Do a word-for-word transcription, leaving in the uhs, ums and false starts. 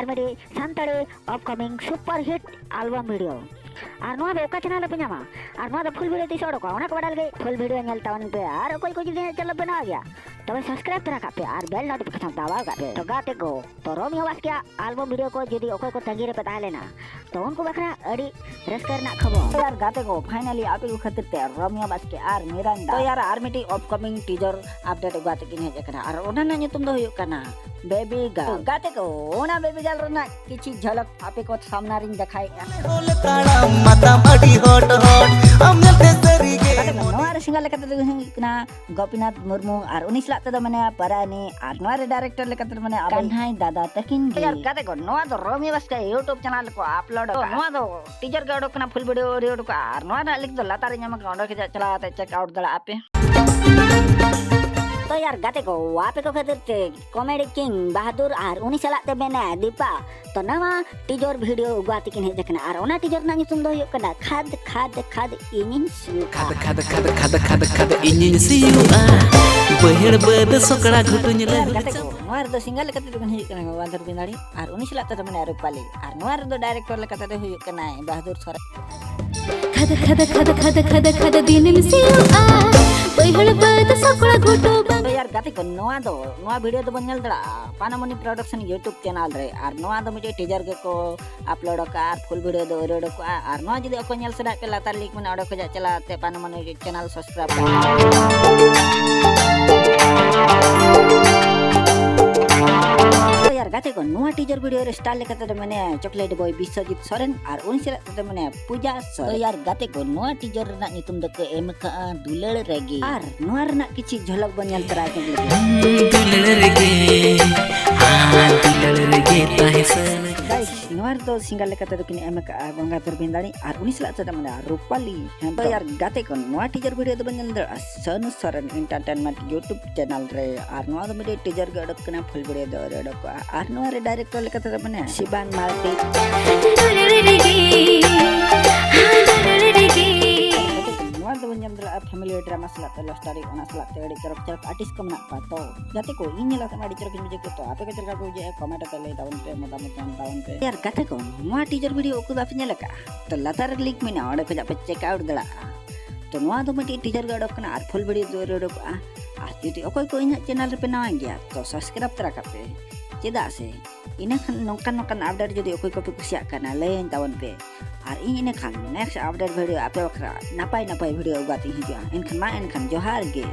ᱟᱨ ᱢᱤᱫᱴᱤᱡ Santali ᱟᱯᱠᱟᱢᱤᱝ super hit ᱟᱞᱵᱟᱢ video. ᱟᱨ ᱱᱚᱣᱟ ᱫᱚ ᱚᱠᱟ ᱪᱮᱱᱮᱞ ᱨᱮᱯᱮ ᱧᱟᱢᱟ? ᱟᱨ ᱱᱚᱣᱟ ᱫᱚ ᱯᱷᱩᱞ ᱵᱷᱤᱰᱤᱭᱳ ᱛᱤᱥ ᱚᱰᱚᱠᱚᱜᱼᱟ? ᱚᱱᱟ ᱠᱚ ᱵᱟᱰᱟᱭ ᱞᱟᱹᱜᱤᱫ ᱯᱷᱩᱞ ᱵᱷᱤᱰᱤᱭᱳ ᱧᱮᱞ ᱛᱟᱵᱚᱱ ᱯᱮ᱾ ᱟᱨ ᱚᱠᱚᱭ ᱠᱚ ᱡᱩᱫᱤ ᱤᱧᱟᱹᱜ ᱪᱮᱱᱮᱞ ᱯᱮ ᱱᱟᱣᱟ ᱜᱮᱭᱟ, ᱛᱚᱵᱮ ᱥᱟᱵᱥᱠᱨᱟᱭᱤᱵ ᱛᱚᱨᱟ ᱠᱟᱜ ᱯᱮ ᱟᱨ ᱵᱮᱞ ᱱᱳᱴᱤᱯᱷᱤᱠᱮᱥᱚᱱ ᱫᱟᱵᱟᱣ ᱠᱟᱜ ᱯᱮ᱾ ᱛᱚ ᱜᱟᱛᱮ ᱠᱚ, ᱛᱚ ᱨᱚᱢᱤᱭᱚ ᱵᱟᱥᱠᱮᱭᱟᱜ ᱟᱞᱵᱟᱢ ᱵᱷᱤᱰᱤᱭᱳ ᱠᱚ ᱡᱩᱫᱤ ᱚᱠᱚᱭ ᱠᱚ ᱛᱟᱺᱜᱤ ᱨᱮᱯᱮ ᱛᱟᱦᱮᱸ ᱞᱮᱱᱟ, ᱛᱚ ᱩᱱᱠᱩ ᱵᱟᱠᱷᱨᱟ ᱟᱹᱰᱤ ᱨᱟᱹᱥᱠᱟᱹ ᱨᱮᱱᱟᱜ ᱠᱷᱚᱵᱚᱨ᱾ ᱛᱚ ᱭᱟᱨ ᱜᱟᱛᱮ ᱠᱚ, ᱯᱷᱟᱭᱱᱟᱞᱤ ᱟᱯᱮ ᱠᱚ ᱠᱷᱟᱹᱛᱤᱨ ᱛᱮ ᱨᱚᱢᱤᱭᱚ ᱵᱟᱥᱠᱮ ᱟᱨ ᱢᱤᱨᱟᱱᱰᱟ, ᱛᱚ ᱭᱟᱨ ᱟᱨ ᱢᱤᱫᱴᱤᱡ ᱟᱯᱠᱟᱢᱤᱝ ᱴᱤᱡᱟᱨ ᱟᱯᱰᱮᱴ ᱟᱹᱜᱩ ᱠᱟᱛᱮ ᱠᱤᱱ ᱦᱮᱡ ᱟᱠᱟᱱᱟ, ᱟᱨ ᱚᱱᱟ ᱨᱮᱱᱟᱜ ᱧᱩᱛᱩᱢ ᱫᱚ ᱦᱩᱭᱩᱜ ᱠᱟᱱᱟ ᱵᱮᱵᱤ ᱜᱟᱨᱞ᱾ ᱛᱚ ᱜᱟᱛᱮ ᱠᱚ, ᱚᱱᱟ ᱵᱮᱵᱤ ᱜᱟᱨᱞ ᱨᱮᱱᱟᱜ ᱠᱤᱪᱷᱤ ᱡᱷᱟᱞᱟᱠ ᱟᱯᱮ ᱠᱚ ᱥᱟᱢᱱᱟ ᱨᱤᱧ ᱫᱮᱠᱷᱟᱭᱮᱫᱼᱟ᱾ ᱛᱟᱲᱟᱢ ᱢᱟᱛᱟᱢ ᱟᱹᱰᱤ ᱦᱚᱴ ᱦᱚᱴ, ᱟᱢ ᱧᱮᱞᱛᱮ ᱥᱟᱹᱨᱤᱜᱮ ᱜᱟᱛᱮ ᱠᱚ, ᱱᱚᱣᱟ ᱨᱮ ᱥᱤᱝᱜᱟᱨ ᱞᱮᱠᱟᱛᱮ ᱫᱚ ᱦᱩᱭᱩᱜ ᱠᱟᱱᱟ ᱜᱳᱯᱤᱱᱟᱛᱷ ᱢᱩᱨᱢᱩ, ᱟᱨ ᱩᱱᱤ ᱥᱟᱞᱟᱜ ᱛᱮᱫᱚ ᱢᱮᱱᱟᱭᱟ ᱯᱟᱨᱟᱱᱤ, ᱟᱨ ᱱᱚᱣᱟ ᱨᱮ ᱰᱟᱭᱨᱮᱠᱴᱚᱨ ᱞᱮᱠᱟᱛᱮ ᱢᱮᱱᱟᱭᱟ ᱠᱟᱱᱦᱟᱭ ᱫᱟᱫᱟ ᱛᱟᱹᱠᱤᱱ ᱜᱮ᱾ ᱭᱟᱨ ᱜᱟᱛᱮ ᱠᱚ, ᱱᱚᱣᱟ ᱫᱚ ᱨᱚᱢᱤ ᱵᱟᱥᱠᱮ YouTube ᱪᱮᱱᱮᱞ ᱨᱮᱠᱚ ᱟᱯᱞᱳᱰ ᱟᱠᱟᱫᱟ᱾ ᱱᱚᱣᱟ ᱫᱚ ᱴᱤᱡᱟᱨ ᱜᱮ ᱚᱰᱚᱠ ᱠᱟᱱᱟ, ᱯᱷᱩᱞ ᱵᱷᱤᱰᱤᱭᱳ ᱟᱹᱣᱨᱤ ᱩᱰᱩᱠᱚᱜᱼᱟ, ᱟᱨ ᱱᱚᱣᱟ ᱨᱮᱱᱟᱜ ᱞᱤᱝᱠ ᱫᱚ ᱞᱟᱛᱟᱨ ᱨᱮ ᱧᱟᱢ ᱟᱠᱟᱱᱟ, ᱚᱸᱰᱮ ᱠᱷᱚᱱᱟᱜ ᱪᱟᱞᱟᱣ ᱠᱟᱛᱮ ᱪᱮᱠ ᱟᱣᱩᱴ ᱫᱟᱲᱮᱭᱟᱜᱼᱟ ᱯᱮ᱾ ᱛᱚ ᱭᱟᱨ ᱜᱟᱛᱮ ᱠᱚ, ᱟᱯᱮ ᱠᱚ ᱠᱷᱟᱹᱛᱤᱨ ᱛᱮ ᱠᱚᱢᱮᱰᱤ ᱠᱤᱝ ᱵᱟᱦᱟᱫᱩᱨ ᱟᱨ ᱩᱱᱤ ᱥᱟᱞᱟᱜ ᱛᱮ ᱢᱮᱱᱟᱭᱟ ᱫᱤᱯᱟ, ᱛᱚ ᱱᱟᱣᱟ ᱴᱤᱡᱟᱨ ᱵᱷᱤᱰᱤᱭᱳ ᱟᱹᱜᱩ ᱟᱛᱮ ᱠᱤᱱ ᱦᱮᱡ ᱟᱠᱟᱱᱟ, ᱟᱨ ᱚᱱᱟ ᱴᱤᱡᱟᱨ ᱨᱮᱱᱟᱜ ᱧᱩᱛᱩᱢ ᱫᱚ ᱦᱩᱭᱩᱜ ᱠᱟᱱᱟ ᱠᱷᱟᱫ ᱠᱷᱟᱫ ᱠᱷᱟᱫ ᱤᱧᱤᱧ ᱥᱤᱭᱩᱜᱼᱟ᱾ ᱠᱷᱟᱫ ᱠᱷᱟᱫ ᱠᱷᱟᱫ ᱠᱷᱟᱫ ᱠᱷᱟᱫ ᱤᱧᱤᱧ ᱥᱤᱭᱩᱜᱼᱟ, ᱵᱟᱹᱭᱦᱟᱹᱲ ᱵᱟᱹᱫᱽ ᱥᱚᱠᱲᱟ ᱜᱷᱩᱴᱩᱧ ᱞᱟᱹᱦᱩᱫ ᱜᱟᱛᱮ ᱠᱚ, ᱱᱚᱣᱟ ᱨᱮᱫᱚ ᱥᱤᱝᱜᱟᱨ ᱞᱮᱠᱟᱛᱮ ᱫᱚ ᱦᱩᱭᱩᱜ ᱠᱟᱱᱟ ᱵᱟᱱᱫᱷᱚᱨ ᱵᱤᱱᱫᱟᱲᱤ, ᱟᱨ ᱩᱱᱤ ᱥᱟᱞᱟᱜ ᱛᱮᱫᱚ ᱢᱮᱱᱟᱭᱟ ᱨᱩᱯᱟᱞᱤ, ᱟᱨ ᱱᱚᱣᱟ ᱨᱮᱫᱚ ᱰᱟᱭᱨᱮᱠᱴᱚᱨ ᱞᱮᱠᱟᱛᱮ ᱫᱚ ᱦᱩᱭᱩᱜ ᱠᱟᱱᱟᱭ ᱵᱟᱦᱟᱫᱩᱨ ᱥᱚᱨᱮᱱ᱾ ᱠᱷᱟᱫ ᱠᱷᱟᱫ ᱠᱷᱟᱫ ᱠᱷᱟᱫ ᱠᱷᱟᱫ ᱠᱷᱟᱫ ᱫᱤᱱᱮᱢ ᱥᱤᱭᱳᱜᱼᱟ, ᱵᱟᱹᱭᱦᱟᱹᱲ ᱵᱟᱹᱫᱽ ᱥᱚᱠᱲᱟ ᱜᱷᱩᱴᱩ ᱵᱟᱝ᱾ ᱛᱚ ᱭᱟᱨ ᱜᱟᱛᱮ ᱠᱚ, ᱱᱚᱣᱟ ᱫᱚ, ᱱᱚᱣᱟ ᱵᱷᱤᱰᱤᱭᱳ ᱫᱚᱵᱚᱱ ᱧᱮᱞ ᱫᱟᱲᱮᱭᱟᱜᱼᱟ ᱯᱟᱱᱟᱢᱚᱱᱤ ᱯᱨᱚᱰᱟᱠᱥᱚᱱ YouTube ᱪᱮᱱᱮᱞ ᱨᱮ, ᱟᱨ ᱱᱚᱣᱟ ᱫᱚ ᱢᱤᱫᱴᱮᱡ ᱴᱤᱡᱟᱨ ᱜᱮᱠᱚ ᱟᱯᱞᱳᱰ ᱟᱠᱟᱫᱼᱟ, ᱟᱨ ᱯᱷᱩᱞ ᱵᱷᱤᱰᱤᱭᱳ ᱫᱚ ᱟᱹᱣᱨᱤ ᱩᱰᱩᱠᱚᱜᱼᱟ᱾ ᱟᱨ ᱱᱚᱣᱟ ᱡᱩᱫᱤ ᱚᱠᱚᱭ ᱧᱮᱞ ᱥᱟᱱᱟᱭᱮᱫ ᱯᱮ, ᱞᱟᱛᱟᱨ ᱞᱤᱝᱠ ᱢᱮᱱᱟᱜᱼᱟ, ᱚᱸᱰᱮ ᱠᱷᱚᱱᱟᱜ ᱪᱟᱞᱟᱣ ᱠᱟᱛᱮ ᱯᱟᱱᱟᱢᱚᱱᱤ ᱪᱮᱱᱮᱞ ᱥᱟᱵᱥᱠᱨᱟᱭᱤᱵ ᱯᱮ᱾ ᱛᱚ ᱭᱟᱨ ᱜᱟᱛᱮ ᱠᱚ, ᱱᱚᱣᱟ ᱴᱤᱡᱟᱨ ᱵᱷᱤᱰᱤᱭᱳ ᱨᱮ ᱥᱴᱟᱨ ᱞᱮᱠᱟᱛᱮ ᱫᱚ ᱢᱮᱱᱟᱭᱟ ᱪᱚᱠᱞᱮᱴ ᱵᱚᱭ ᱵᱤᱥᱥᱚᱡᱤᱛ ᱥᱚᱨᱮᱱ, ᱟᱨ ᱩᱱᱤ ᱥᱟᱞᱟᱜ ᱛᱮᱫᱚ ᱢᱮᱱᱟᱭᱟ ᱯᱩᱡᱟ ᱥᱚᱨᱮᱱ᱾ ᱛᱚ ᱭᱟᱨ ᱜᱟᱛᱮ ᱠᱚ, ᱱᱚᱣᱟ ᱴᱤᱡᱟᱨ ᱨᱮᱱᱟᱜ ᱧᱩᱛᱩᱢ ᱫᱚᱠᱚ ᱮᱢ ᱟᱠᱟᱫᱼᱟ ᱫᱩᱞᱟᱹᱲ ᱨᱮᱜᱮ, ᱟᱨ ᱱᱚᱣᱟ ᱨᱮᱱᱟᱜ ᱠᱤᱪᱷᱤ ᱡᱷᱚᱞᱚᱠ ᱵᱚᱱ ᱧᱮᱞ ᱛᱚᱨᱟᱭ ᱧᱚᱜ ᱞᱮᱜᱮ᱾ ᱫᱩᱞᱟᱹᱲ ᱨᱮᱜᱮ, ᱦᱟᱸ, ᱫᱩᱞᱟᱹᱲ ᱨᱮᱜᱮ ᱛᱟᱦᱮᱸ ᱥᱟᱱᱟ᱾ ᱜᱟᱭᱥ, ᱱᱚᱣᱟ ᱨᱮᱫᱚ ᱥᱤᱝᱜᱟᱨ ᱞᱮᱠᱟᱛᱮ ᱫᱚ ᱠᱤᱱ ᱮᱢ ᱟᱠᱟᱫᱼᱟ ᱜᱚᱝᱜᱟᱫᱷᱚᱨ ᱵᱤᱱᱫᱟᱲᱤ, ᱟᱨ ᱩᱱᱤ ᱥᱟᱞᱟᱜ ᱛᱮᱫᱚ ᱢᱮᱱᱟᱭᱟ ᱨᱩᱯᱟᱞᱤ ᱦᱮᱢᱵᱨᱚᱢ᱾ ᱛᱚ ᱭᱟᱨ ᱜᱟᱛᱮ ᱠᱚ, ᱱᱚᱣᱟ ᱴᱤᱡᱟᱨ ᱵᱷᱤᱰᱤᱭᱳ ᱫᱚᱵᱚᱱ ᱧᱮᱞ ᱫᱟᱲᱮᱭᱟᱜᱼᱟ ᱥᱟᱹᱱᱩ ᱥᱚᱨᱮᱱ ᱮᱱᱴᱟᱨᱴᱮᱱᱢᱮᱱᱴ YouTube ᱪᱮᱱᱮᱞ ᱨᱮ, ᱟᱨ ᱱᱚᱣᱟ ᱫᱚ ᱢᱤᱫᱴᱮᱡ ᱴᱤᱡᱟᱨ ᱜᱮ ᱚᱰᱚᱠ ᱠᱟᱱᱟ, ᱯᱷᱩᱞ ᱵᱷᱤᱰᱤᱭᱳ ᱫᱚ ᱟᱹᱣᱨᱤ ᱚᱰᱚᱠᱚᱜᱼᱟ᱾ ᱟᱨ ᱱᱚᱣᱟ ᱨᱮ ᱰᱟᱭᱨᱮᱠᱴᱚᱨ ᱞᱮᱠᱟᱛᱮ ᱫᱚ ᱢᱮᱱᱟᱭᱟ ᱥᱤᱵᱟᱝ ᱢᱟᱨᱰᱤ᱾ ᱫᱩᱞᱟᱹᱲ ᱨᱮᱜᱮ, ᱦᱟᱸ, ᱫᱩᱞᱟᱹᱲ ᱨᱮᱜᱮ᱾ ᱱᱚᱣᱟ ᱫᱚᱵᱚᱱ ᱧᱮᱞ ᱫᱟᱲᱮᱭᱟᱜᱼᱟ ᱯᱷᱮᱢᱤᱞᱤ drama ᱥᱟᱞᱟᱜ ᱛᱮ love story, ᱚᱱᱟ ᱥᱟᱞᱟᱜ ᱛᱮ ᱟᱹᱰᱤ ᱪᱚᱨᱚᱠ ᱪᱚᱨᱚᱠ artist ᱠᱚ ᱢᱮᱱᱟᱜ ᱠᱚᱣᱟ᱾ ᱛᱚ ᱜᱟᱛᱮ ᱠᱚ, ᱤᱧ ᱧᱮᱞ ᱠᱟᱛᱮ ᱢᱟ ᱟᱹᱰᱤ ᱪᱚᱨᱚᱠ ᱤᱧ ᱵᱩᱡᱷᱟᱹᱣ ᱠᱮᱫ᱾ ᱛᱚ ᱟᱯᱮ ᱠᱚ ᱪᱮᱫ ᱞᱮᱠᱟ ᱯᱮ ᱵᱩᱡᱷᱟᱹᱣᱮᱫᱼᱟ, comment ᱟᱛᱮ ᱞᱟᱹᱭ ᱛᱟᱵᱚᱱ ᱯᱮ, ᱢᱚᱛᱟᱢᱚᱛ ᱮᱢ ᱛᱟᱵᱚᱱ ᱯᱮ᱾ ᱭᱟᱨ ᱜᱟᱛᱮ ᱠᱚ, ᱱᱚᱣᱟ teaser video ᱚᱠᱚᱭ ᱵᱟᱯᱮ ᱧᱮᱞ ᱟᱠᱟᱫᱼᱟ? ᱛᱚ ᱞᱟᱛᱟᱨ ᱨᱮ link ᱢᱮᱱᱟᱜᱼᱟ, ᱚᱸᱰᱮ ᱠᱷᱚᱱᱟᱜ ᱯᱮ check out ᱫᱟᱲᱮᱭᱟᱜᱼᱟ᱾ ᱛᱚ ᱱᱚᱣᱟ ᱫᱚ ᱢᱤᱫᱴᱤᱡ teaser ᱜᱮ ᱚᱰᱚᱠ ᱠᱟᱱᱟ, ᱟᱨ full video ᱫᱚ ᱟᱹᱣᱨᱤ ᱚᱰᱚᱠᱚᱜᱼᱟ᱾ ᱟᱨ ᱡᱩᱫᱤ ᱚᱠᱚᱭ ᱠᱚ ᱤᱧᱟᱹᱜ channel ᱨᱮᱯᱮ ᱱᱟᱣᱟ ᱜᱮᱭᱟ, ᱛᱚ subscribe ᱛᱚᱨᱟ ᱠᱟᱜ ᱯᱮ, ᱪᱮᱫᱟᱜ ᱥᱮ ᱤᱱᱟᱹᱠᱷᱟᱱ ᱱᱚᱝᱠᱟᱱ ᱱᱚᱝᱠᱟᱱ update ᱡᱩᱫᱤ ᱚᱠᱚᱭ ᱠᱚᱯᱮ ᱠᱩᱥᱤᱭᱟᱜ ᱠᱟᱱᱟ, ᱞᱟᱹᱭᱟᱹᱧ ᱛᱟᱵᱚᱱ ᱯᱮ᱾ ᱟᱨ ᱤᱧ ᱤᱱᱟᱹᱠᱷᱟᱱ next update video ᱟᱯᱮ ᱵᱟᱠᱷᱨᱟ ᱱᱟᱯᱟᱭ ᱱᱟᱯᱟᱭ video ᱟᱹᱜᱩ ᱠᱟᱛᱮᱧ ᱦᱤᱡᱩᱜᱼᱟ᱾ ᱮᱱᱠᱷᱟᱱ ᱢᱟ, ᱮᱱᱠᱷᱟᱱ ᱡᱚᱦᱟᱨ ᱜᱮ᱾